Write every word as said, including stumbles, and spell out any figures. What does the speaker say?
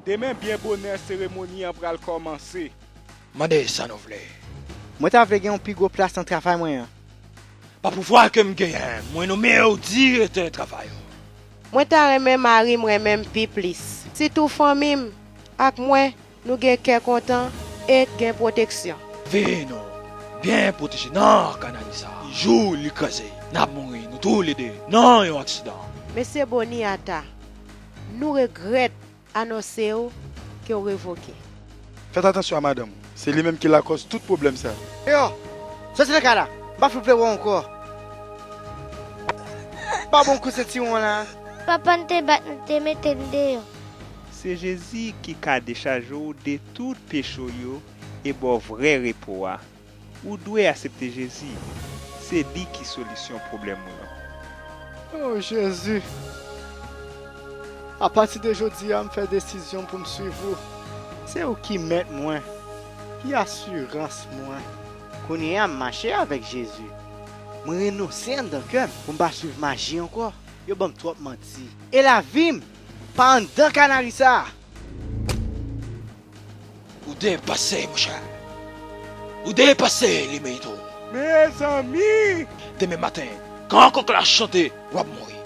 Demen byen bonè seremoni an pral kòmanse. Mande sa nou vle. Mwen ta vle gen yon pi gwo plas nan travay mwen an. Pa pouvwa ke m genyen, mwen nonmen w direktè travay ou. Mwen ta renmen mari m renmen m pi plis. Sitou fanmi m ak mwen, nou gen kè kontan e gen pwoteksyon. Vini nou byen pwoteje nan kanari sa. Jou li kraze, n ap mouri nou toulede nan yon aksidan. Mesye Boni Ata, nou regrèt anonse w ke w revoke. Fèt atansyon a madanm ou. Se li menm ki lakòz tout pwoblèm sa. Yo, soti nan kay la. M pa fout vle wè w ankò. M pa bon kou sentiwon la. Papa n te bat nou te mete n deyò. Se Jezi ki ka dechaje w de tout peche w yo e ba w vrè repo a. Ou dwe aksepte Jezi. Se li ki solisyon pwoblèm ou yo. O Jezi! Apati de jodi a, m fè desizyon pou m swiv ou. Se ou ki mèt mwen, ki asirans mwen. Kounye a, m mache avèk Jezi. Mwen renonse anndan kè m pou m pa swiv maji ankò. Yo ban m twòp manti. E lavi m pa anndan kanari sa a. Ou depase, monchè. Ou depase limit ou. Mezanmi! Demen maten, kan kòk la chante, w ap mouri.